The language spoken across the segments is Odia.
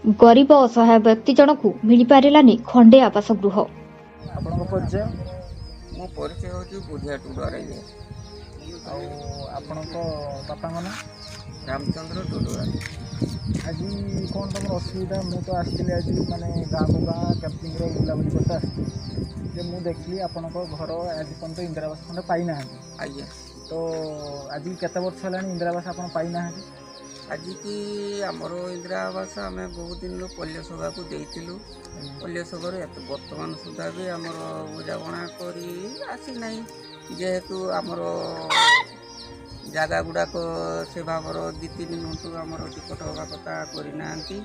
ଗରିବ ଅସହାୟ ବ୍ୟକ୍ତି ଜଣକୁ ମିଳିପାରିଲାନି ଖଣ୍ଡେ ଆବାସ ଗୃହ। ଆପଣଙ୍କ ପରିଚୟ? ମୋ ପରିଚୟ ହେଉଛି ବୁଧିଆ ଟୁଡୁ ଆଜ୍ଞା। ଆଉ ଆପଣଙ୍କ ବାପାଙ୍କ ନାଁ? ରାମଚନ୍ଦ୍ର ଟୁଡୁ। ଆଜି କ'ଣ ତୁମର ଅସୁବିଧା? ମୁଁ ତ ଆସିଥିଲି ଆଜି, ମାନେ ଗାଁକୁ ଗାଁ କ୍ୟାମ୍ପିଂର ବୁଲାବୁଲି କରିତେ ଆସିଥିଲି ଯେ ମୁଁ ଦେଖିଲି ଆପଣଙ୍କ ଘର ଆଜି ପର୍ଯ୍ୟନ୍ତ ଇନ୍ଦିରା ଆବାସ ଖଣ୍ଡେ ପାଇନାହାନ୍ତି। ଆଜ୍ଞା। ତ ଆଜି କେତେ ବର୍ଷ ହେଲାଣି ଇନ୍ଦିରା ଆବାସ ଆପଣ ପାଇନାହାନ୍ତି? ଆଜିକି ଆମର ଇନ୍ଦିରା ଆବାସ ଆମେ ବହୁତ ଦିନରୁ ପଲ୍ଲୀ ସଭାକୁ ଦେଇଥିଲୁ। ପଲ୍ଲୀ ସଭାରୁ ଏତେ ବର୍ତ୍ତମାନ ସୁଦ୍ଧା ବି ଆମର ବୁଝାମଣା କରି ଆସିନାହିଁ। ଯେହେତୁ ଆମର ଜାଗା ଗୁଡ଼ାକ ସେ ଭାବର 2-3 ଗୁଣ୍ଠୁ ଆମର ଟିକଟ ହେବା କଥା କରିନାହାନ୍ତି।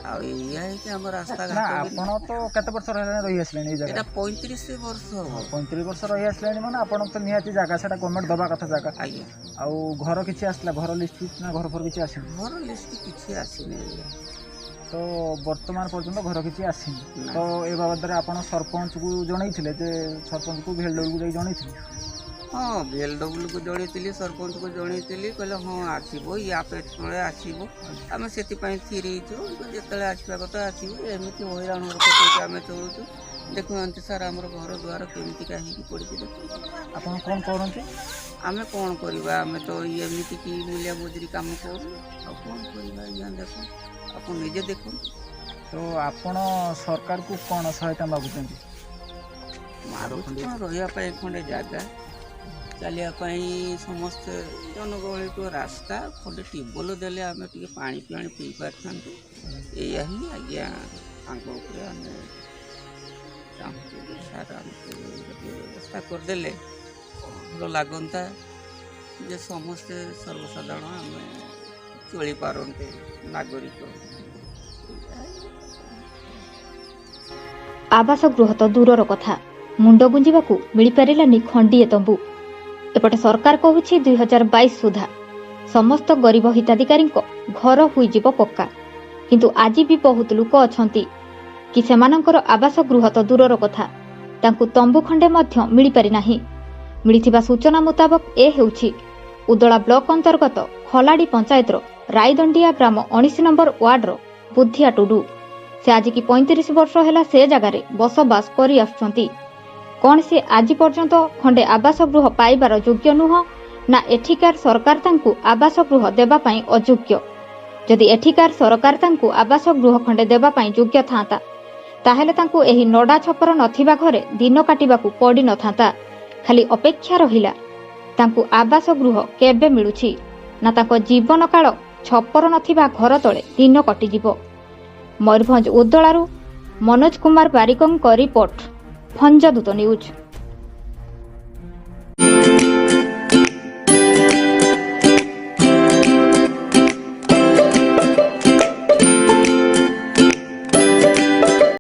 ଆଉ ଏଇଆ ହେଇକି ଆମ ନା। ରାସ୍ତାଘାଟ ବି ଆପଣ ତ କେତେ ବର୍ଷ ହେଲାଣି ରହି ଆସିଲେଣି ଏଇ ଏଇଟା ଜାଗାରେ? 35 ବର୍ଷ ହବ। 35 ବର୍ଷ ରହି ଆସିଲେଣି, ମାନେ ଆପଣଙ୍କୁ ତ ନିହାତି ଜାଗା ସେଟା ଗଭର୍ଣ୍ଣମେଣ୍ଟ ଦେବା କଥା ଜାଗା। ଆଜ୍ଞା। ଆଉ ଘର କିଛି ଆସିଲା, ଘର ଲିଷ୍ଟ ନା ଘର ଫର କିଛି ଆସିନି? ଘର ଲିଷ୍ଟ କିଛି ଆସିନି ଆଜ୍ଞା। ତ ବର୍ତ୍ତମାନ ପର୍ଯ୍ୟନ୍ତ ଘର କିଛି ଆସିନି? ନା। ତ ଏ ବାବଦରେ ଆପଣ ସରପଞ୍ଚକୁ ଜଣେଇଥିଲେ ଯେ, ସରପଞ୍ଚକୁ ଭିଏଲଡବ୍ଲ୍ୟୁକୁ ଯାଇ ଜଣେଇଥିଲେ? ହଁ, ଭିଏଲଡବ୍ଲ୍ୟୁକୁ ଜଣେଇଥିଲି, ସରପଞ୍ଚକୁ ଜଣେଇଥିଲି। କହିଲେ ହଁ ଆସିବ, ୟା ଯେତେବେଳେ ଆସିବ। ଆମେ ସେଥିପାଇଁ ଥିରି ହେଇଛୁ, ଯେତେବେଳେ ଆସିବା କଥା ଆସିବ। ଏମିତି ହଇରାଣ ହରକତ ହେଇକି ଆମେ ଚଳୁଛୁ। ଦେଖୁନାହାନ୍ତି ସାର୍, ଆମର ଘର ଦ୍ୱାର କେମିତିକା ହେଇକି ପଡ଼ିଛି ଦେଖନ୍ତୁ। ଆପଣ କ'ଣ କରନ୍ତି? ଆମେ କ'ଣ କରିବା? ଆମେ ତ ଏମିତିକି ମୂଲିଆ ମଜୁରୀ କାମ କରୁ, ଆଉ କ'ଣ କରିବା ଆଜ୍ଞା? ଦେଖନ୍ତୁ, ଆପଣ ନିଜେ ଦେଖନ୍ତୁ। ତ ଆପଣ ସରକାରକୁ କ'ଣ ସହାୟତା ମାଗୁଛନ୍ତି? ମାଗୁଛୁ କ'ଣ, ରହିବା ପାଇଁ ଖଣ୍ଡେ ଜାଗା, ଚାଲିବା ପାଇଁ ସମସ୍ତେ ଜନଗହଳିକୁ ରାସ୍ତା, ଖଣ୍ଡେ ଟ୍ୟୁବୱେଲ୍ ଦେଲେ ଆମେ ଟିକେ ପାଣି ପିଆଣି ପିଇ ପାରିଥାନ୍ତୁ। ଏଇଆ ହିଁ ଆଜ୍ଞା ତାଙ୍କ ଉପରେ ଆମେ ଚାହୁଁଛୁ ଯେ ସାର୍, ଆମକୁ ଗୋଟିଏ ବ୍ୟବସ୍ଥା କରିଦେଲେ ଭଲ ଲାଗନ୍ତା ଯେ ସମସ୍ତେ ସର୍ବସାଧାରଣ ଆମେ ଚଳିପାରନ୍ତେ ନାଗରିକ। ଏଇଆ। ଆବାସ ଗୃହ ତ ଦୂରର କଥା, ମୁଣ୍ଡ ଗୁଞ୍ଜିବାକୁ ମିଳିପାରିଲାନି ଖଣ୍ଡିଏ ତମ୍ବୁ। ଏପଟେ ସରକାର କହୁଛି 2022 ସୁଦ୍ଧା ସମସ୍ତ ଗରିବ ହିତାଧିକାରୀଙ୍କ ଘର ହୋଇଯିବ ପକ୍କା। କିନ୍ତୁ ଆଜି ବି ବହୁତ ଲୋକ ଅଛନ୍ତି କି ସେମାନଙ୍କର ଆବାସ ଗୃହ ତ ଦୂରର କଥା, ତାଙ୍କୁ ତମ୍ବୁ ଖଣ୍ଡେ ମଧ୍ୟ ମିଳିପାରି ନାହିଁ। ମିଳିଥିବା ସୂଚନା ମୁତାବକ ଏ ହେଉଛି ଉଦଳା ବ୍ଲକ ଅନ୍ତର୍ଗତ ଖଲାଡ଼ି ପଞ୍ଚାୟତର ରାଇଦଣ୍ଡିଆ ଗ୍ରାମ 19 ନମ୍ବର ୱାର୍ଡର ବୁଦ୍ଧିଆ ଟୁଡୁ। ସେ ଆଜିକି 35 ବର୍ଷ ହେଲା ସେ ଜାଗାରେ ବସବାସ କରି ଆସୁଛନ୍ତି। କ'ଣ ସେ ଆଜି ପର୍ଯ୍ୟନ୍ତ ଖଣ୍ଡେ ଆବାସ ଗୃହ ପାଇବାର ଯୋଗ୍ୟ ନୁହଁ, ନା ଏଠିକାର ସରକାର ତାଙ୍କୁ ଆବାସ ଗୃହ ଦେବା ପାଇଁ ଅଯୋଗ୍ୟ? ଯଦି ଏଠିକାର ସରକାର ତାଙ୍କୁ ଆବାସ ଗୃହ ଖଣ୍ଡେ ଦେବା ପାଇଁ ଯୋଗ୍ୟ ଥାନ୍ତା, ତାହେଲେ ତାଙ୍କୁ ଏହି ନଡ଼ା ଛପର ନଥିବା ଘରେ ଦିନ କାଟିବାକୁ ପଡ଼ିନଥାନ୍ତା। ଖାଲି ଅପେକ୍ଷା ରହିଲା ତାଙ୍କୁ ଆବାସ ଗୃହ କେବେ ମିଳୁଛି, ନା ତାଙ୍କ ଜୀବନ କାଳ ଛପର ନଥିବା ଘର ତଳେ ଦିନ କଟିଯିବ। ମୟୂରଭଞ୍ଜ ଉଦଳାରୁ ମନୋଜ କୁମାର ବାରିକଙ୍କ ରିପୋର୍ଟ, ଭଞ୍ଜଦୂତ ନ୍ୟୁଜ୍।